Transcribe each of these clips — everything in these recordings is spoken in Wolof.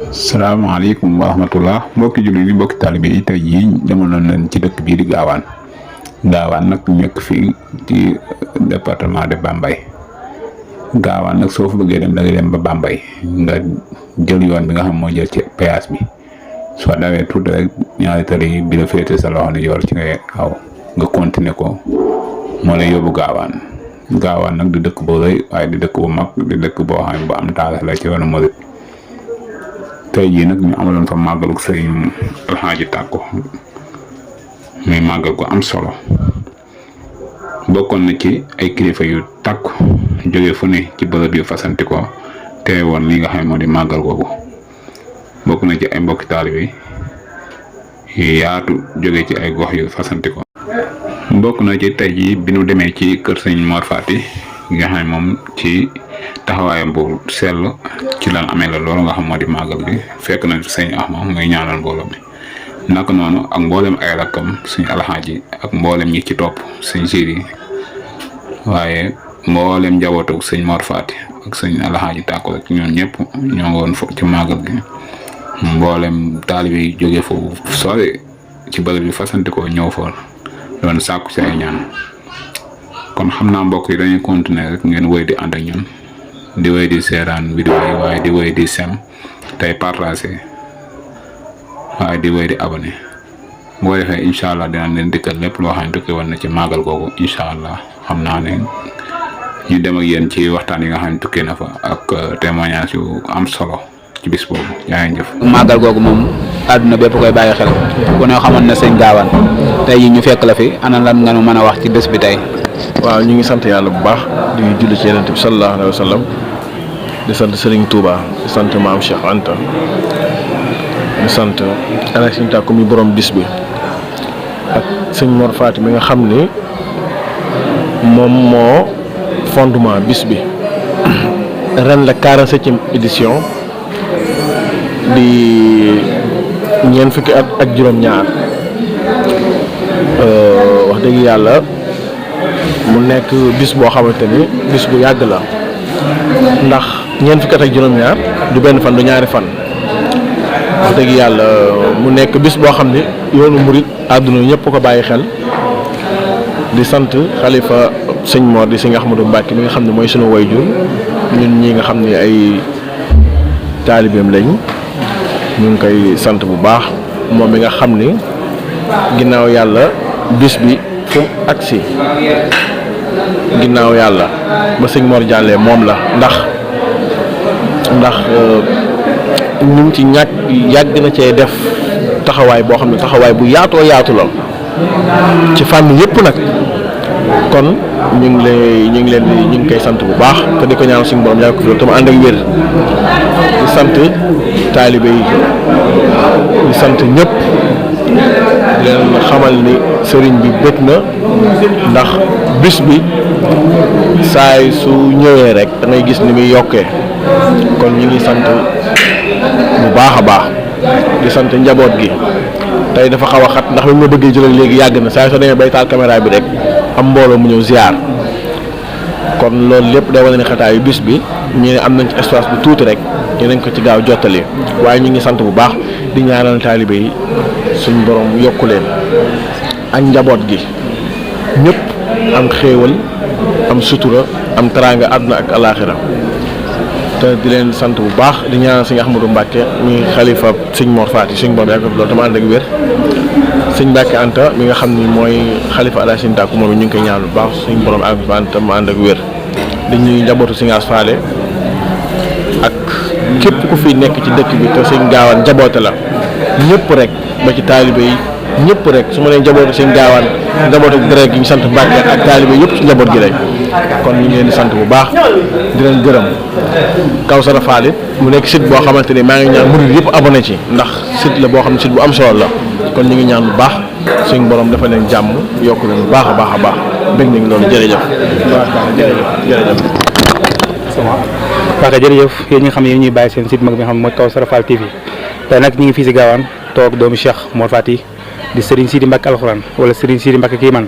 salaamaaleykum wa rahmatullah mbokki jullit yi mbokki taalibe yi tey jii demoon nañ ci dëkk bii di Gaawaan nag nekk fii ci département de Bambey Gaawaan nag soo fa bëggee dem da ngay dem ba Bambey nga jël yoon bi nga xam moo jël ci péage bi soo dawee tuuti rek ñaari tali bi la féete sa loxo ni yor ci ngay aw nga continuer ko moo lay yóbbu Gaawaan nag di dëkk bu rëy waaye di dëkk bu mag di dëkk boo xam ne bu am taarix la ci yoonu murit tey jii nag ñu amaloon fa màggalu sëriñ Alxaaji Tàkko muy màggal ko am solo bokkoon na ci ay kilifa yu tàkku jóge fu ne ci bërëb yu fasanti ko teewe woon li nga xam moo di màggal googu bokk na ci ay mbokki taalibe yu yaatu jóge ci ay gox yu fasanti ko bokk na ci tey jii bi nu demee ci kër sëñ Mor Fati nga xam ne moom ci taxawaayam bu sell ci lan amee la loolu nga xam moo di màggal gi fekk na sëñ Axma muy ñaanal mbooloo mi naka noonu ak mboolem ay rakkam suñ alxaaji ak mboolem ñi ci topp sëñ Sidi waaye mboolem njabootu sëñ Mor Fati ak sëñ alxaaji Tàkko rek ñoom ñëpp ñoo ngi woon foofu ci màggal gi mboolem taalibe yi jóge foofu sore ci bërëb bi fasante ko ñëw fa doon sàkku ci ay ñaan kon xam naa mbokk yi dañuy continuer rek ngeen wéy di ànd ak ñun di wéy di seeraan vidéo yi waaye di wéy di sem tey partager waaye di wéy di abonné boo defee incha allah dinañ leen dikkal lépp loo xam ne tukki woon na ci màggal googu incha allah xam naa ne ñu dem ak yéen ci waxtaan yi nga xam ne tukkee na fa ak témoignage yu am solo ci bis boobu yaa ngi jëf. màggal googu moom àdduna bépp koy bàyyi xel ku ne xamoon na sëñ Gaawaan tey yi ñu fekk la fi ana lan nga nu mën a wax ci bés bi tey. waaw ñu ngi sant yàlla bu baax di julli ci Yonent bi sallallahu alayhi wa sallam di sant Serigne Touba di sant maam Cheikh Anta di sant Alaaji Sëñ Tàkko mi borom bis bi ak sëñ Mor Fati mi nga xam ni moom moo fondement bis bi ren la 47e édition di ñeent fukki at ak juróom-ñaar wax dëgg yàlla mu nekk bis boo xamante ni bis bu yàgg la ndax ñeent fukki at ak juróom-ñaar du benn fan du ñaari fan wax dëgg yàlla mu nekk bis boo xam ne yoonu murit àdduna ñëpp ko bàyyi xel di sant xalifa sëñ Mor di sëñ Ahmadou Mbacke mi nga xam ne mooy sunu wayjur ñun ñi nga xam ne ay taalibeem lañ ñu ngi koy sant bu baax moom mi nga xam ni ginnaaw yàlla bis bi fu mu agsi ginnaaw yàlla ba sëñ Mor jàllee moom la ndax ñu ngi ci yàgg na cee def taxawaay boo xam ne taxawaay bu yaatoo yaatu la ci fànn yëpp nag kon ñu ngi koy sant bu baax te di ko ñaan suñu borom yaa ko fi loolu te mu ànd ak wér di sant taalibe yi di sant ñëpp di leen xamal ni sëriñ bi bëgg na ndax bis bi saay su ñëwee rek da ngay gis ni muy yokkee kon ñu ngi sant bu baax a baax di sant njaboot gi tey dafa xaw a xat ndax bi ma bëggee jël léegi yàgg na saay soo demee bay taal caméra bi rek am mbooloo mu ñëw ziar kon loolu lépp day wane ne xataayu bis bi ñu ne am nañ ci espace bu tuuti rek dinañ ko ci gaaw jottali waaye ñu ngi sant bu baax di ñaanal taalibe yi suñ borom yokku leen ak njaboot gi ñëpp am xéewal am sutura am teraanga àdduna ak alaaxira te di leen sant bu baax di ñaanal sëñ Ahmadou Mbacke mi xalifa sëñ Mor Fati suñ borom yàgg loolu dama ànd ak wér sëñ Mbacke Anta mi nga xam ni mooy xalifa Alaaji Sëñ Tàkko moom it ñu ngi koy ñaan bu baax suñ borom ak Anta mu ànd ak wér di ñuy njabootu sëñ As Faale ak képp ku fi nekk ci dëkk bi te sëñ Gaawaan njaboote la ñëpp rek ba ci taalibe yi ñëpp rek su ma nee njabootu sëñ Gaawaan njabootu deret gi ñu sant Mbacke ak taalibe yëpp ci njaboot gi rek kon ñu ngi leen di sant bu baax di leen gërëm Kawsara Fall it mu nekk site boo xamante ni maa ngi ñaan murid yëpp abonné ci ndax site la boo xam ne site bu am solo la kon ñu ngi ñaan bu baax suñ borom dafa leen jàmm yokk leen bu baax a baax a baax bëgg nañ loolu jërëjëf. jërëjëf. waaw kay jërëjëf yéen ñi nga xam ne yéen ñuy bàyyi seen site mag bi nga xam ne mooy Kawsara Fall TV tey nag ñu ngi fii si Gaawaan toog doomu Cheikh Mor Fati di Serigne Sidi Mbacke alxuraan wala Serigne Sidi Mbacke kii man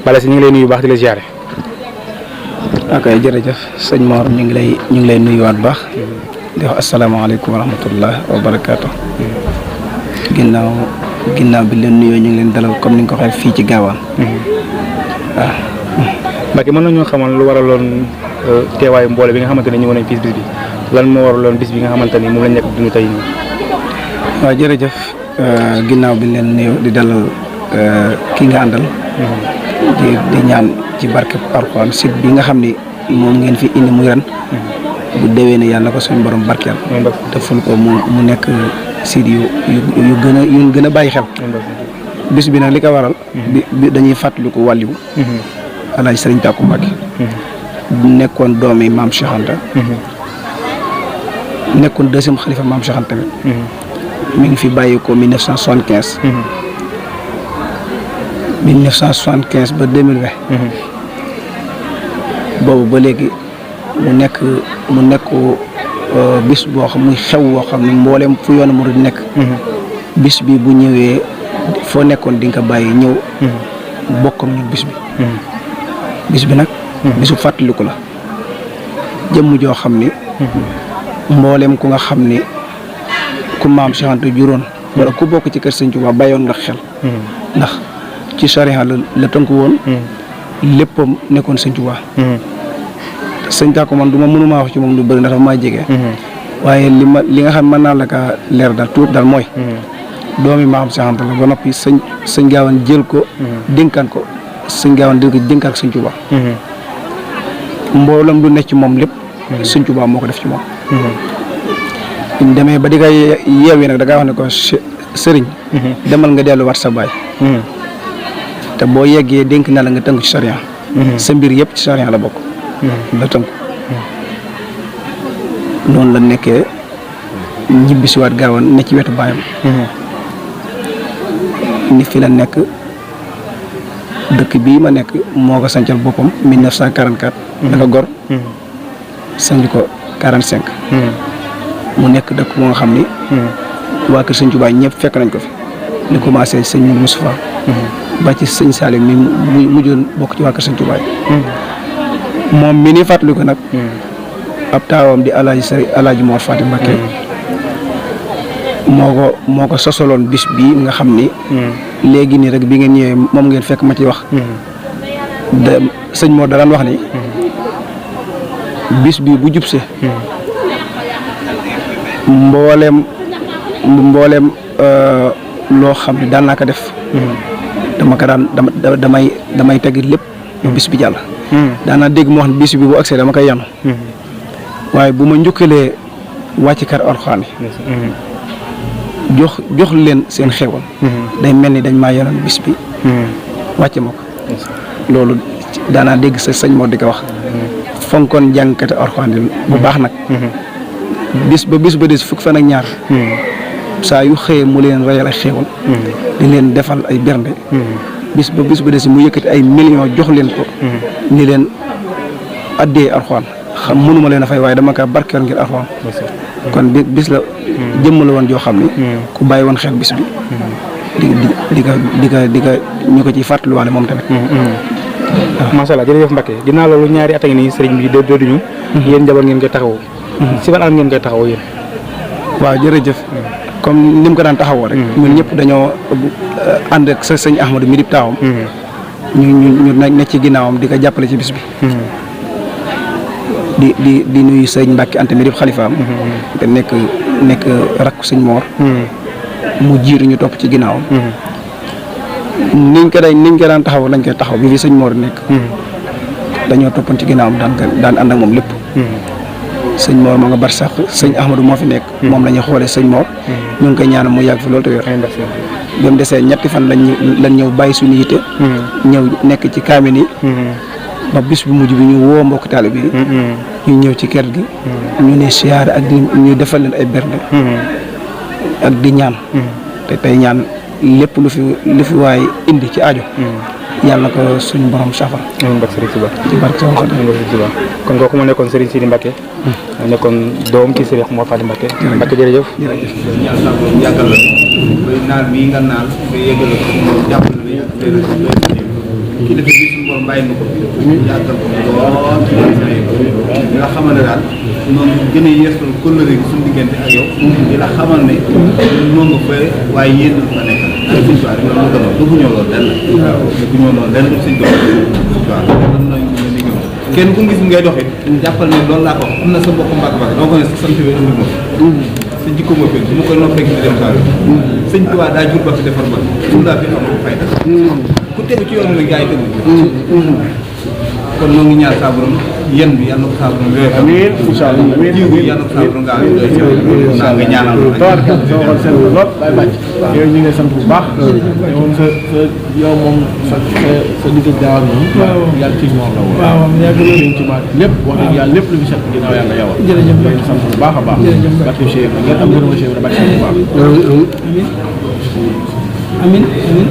bala si ñu ngi lay nuyu bu baax di la ziare. ok jërëjëf sëñ Mor ñu ngi lay nuyuwaat bu baax di wax asalaamaaleykum wa rahmatullah wa barakaatu. ginnaaw bi leen nuyoo ñu ngi leen dalal comme ni nga ko waxee fii ci gaawaan. waaw. Mbacke mën nañoo xamal lu waraloon teewaayu mboole bi nga xamante ne ñëwoon nañ fii bis bi lan moo waraloon bis bi nga xamante ni moom lañ nekk dund tey nii. waaw jërëjëf ginnaaw bi leen nuyoo di dalal ki nga àndal. di ñaan ci barke Alxuraan site bi nga xam ni moom ngeen fi indi muy ren. bu déwee ne yàlla na ko suñu borom barkeel. te ful ko mu nekk site yu gën a bàyyi xel. bis bi nag li ko waral. bi dañuy fàttaliku wàlliwu Alaaji Sëriñ Tàkku Mbàkke. nekkoon doomi maam Cheikh Anta. nekkoon deuxième xalifa maam Cheikh Anta tamit. mi ngi fi bàyyi ko 1975. 1975 ba 2020. boobu ba léegi mu nekk bis boo xam muy xew woo xam ne mboolem fu yoonu murid nekk. bis bi bu ñëwee foo nekkoon di nga ko bàyyi ñëw. bokkam ñu bis bi. bis bi nag. bisu fàttaliku la. jëmm joo xam ni. mboolem ku nga xam ni ku maam Cheikh Anta juróon wala ku bokk ci kër Sëñ Tuubaa bàyyoon nga xel. ndax ci sariya la tënku woon. léppam nekkoon Sëñ Tuubaa. Sëñ Tàkku man mënumaa wax ci moom lu bëri ndax dafa maa jege. waaye li nga xam mën naa la kaa leer daal tuut daal mooy. doomi maam Cheikh Anta la ba noppi sëñ Gaawaan jël ko. dénkaan ko sëñ Gaawaan jël ko dénkaan ko Sëñ Tuubaa. mboolam lu nekk ci moom lépp. Sëñ Tuubaa moo ko def ci moom. ñu demee ba di ko yeewi nag da ngaa wax ne ko sëriñ. demal nga delluwaat sa baay. te boo yeggee dénk na la nga tënk ci sariya. sa mbir yëpp ci sariya la bokk. la tënku. noonu la nekkee ñibbisiwaat Gaawaan ne ci wetu baayam. ni fi la nekk dëkk bii ma nekk moo ko sancal boppam 1944. dafa gor. sanc ko 45. mu nekk dëkk moo nga xam ni. waa kër Sëñ Tuubaa ñëpp fekk nañ ko fi. li commencé sëñ Moustapha. ba ci sëñ Salim mi mujjoon bokk ci waa kër Sëñ Tuubaa. moom mi ni fàttali ko nag. ab taawam di Alaaji Mor Faati Mbàkke. moo ko sosaloon bis bii nga xam ni. léegi nii rek bi ngeen ñëwee moom ngeen fekk ma ci wax. sëñ Mor daan wax ni. bis bii bu jubsee. mbooleem loo xam ne daan naa ko def. damay teg lépp. bis bi jàll. daanaa dégg moo wax ne bis bi bu agsee dama koy yanu. waaye bu ma njukkalee wàcc kar Alxuraan jox leen seen xewal. day mel ni dañ maa yanoon bis bi. wàcce ma ko. loolu daanaa dégg sa sëñ moo di ko wax. fonkoon jàngkati Alxuraan bu baax nag. bis ba des fukk fan ak ñaar. saa yu xëyee mu leen rayal ay xewal. di leen defal ay bernde. bis ba des mu yëkkati ay millions jox leen ko. ni leen addee Alxuraan xam mënuma leen a fay waaye dama kaa barkeel ngir Alxuraan. kon bis la jëmm la woon joo xam ni. ku bàyyi woon xel bis bi. di ka ñu ko ciy fàttaliwaale moom tamit. macha allah jërëjëf Mbacke ginnaaw loolu ñaari at a ngi nii sëriñ bi dooduñu. yéen njaboot ngeen koy taxawoo. si ban anam ngeen koy taxawoo yéen. waaw jërëjëf. comme ni mu ko daan taxawoo rek. ñun ñëpp dañoo ànd ak sa sëñ Ahmadou mi di taawam. ñu ne ci ginnaawam di ko jàppale ci bis bi. di nuyu sëñ Mbacke Anta mi di xalifaam. te nekk rakku sëñ Mor. mu jiitu ñu topp ci ginnaawam. niñ ko daan taxaw lañ koy taxaw bi fi sëñ Mor nekk. dañoo toppoon ci ginnaawam daan ànd ak moom lépp. sëñ Mor moo nga bar sax sëñ Ahmadou moo fi nekk. moom la ñuy xoolee sëñ Mor. ñu ngi koy ñaanal mu yàgg fi loolu te wér. ba mu desee ñetti fan lañ ñëw bàyyi suñu yitte. ñëw nekk ci kaamin yi. ba bis bu mujj bi ñu woo mbokk taalibe bi. ñu ñëw ci kër gi. ñu ne siyaare ak ñu defal leen ay bernde. ak di ñaan. te tey ñaan lépp lu fi waay indi ci aajo. yàlla ko suñu borom safara. amiin barke Sëriñ Tuubaa. ci barke Sëriñ Tuubaa. kon kooku moo nekkoon Serigne Sidi Mbacke. nekkoon doom ci Serigne Mor Faty Mbacke. Mbacke jërëjëf. yàlla moom yàggal la. naal bii nga naal nga yëgal ko jàppale kilifa bi suñu borom bàyyi na ko fi yàggal ko lool ci di la xamal ne daal noonu gën a yeesal kóllëre gi suñu diggante ak yow di la xamal ne noonu nga fay waaye yéen na fa nekkal ak suñu toit rek loolu dama dugg ñëw loolu lenn dugg ñëw loolu lenn suñ dox waaw lan nañ nga liggéey kenn ku gis ngay doxit jàppal ne loolu laa ko am na sa mbokk mbàkk doo ko ne sa sant bi indi ma sa jikko ma fi su ma koy noppee di dem saa sëñ Tuubaa daa jur ba fi defar ba suñu daa fi am fayda ku tegu ci yoon nag gaa yi tegu kon ñoo ngi ñaan saa borom yéen bi yàlla na ko saa borom amiin incha allah amiin jiw bi yàlla na ko saa borom ngaa nga ñaanal tawarkat soo xool seen lool bay bàcc yow ñu ngi sant bu baax yow moom yow moom sa digg gaawal moom yàlla ci ñoom la woon waaw yàgg na ci maat lépp wax dëgg yàlla lépp lu fi set ginnaaw yàlla yow jërëjëf ñu sant bu baax a baax barke Cheikh ngeen am gërëm Cheikh barke bu baax amiin amiin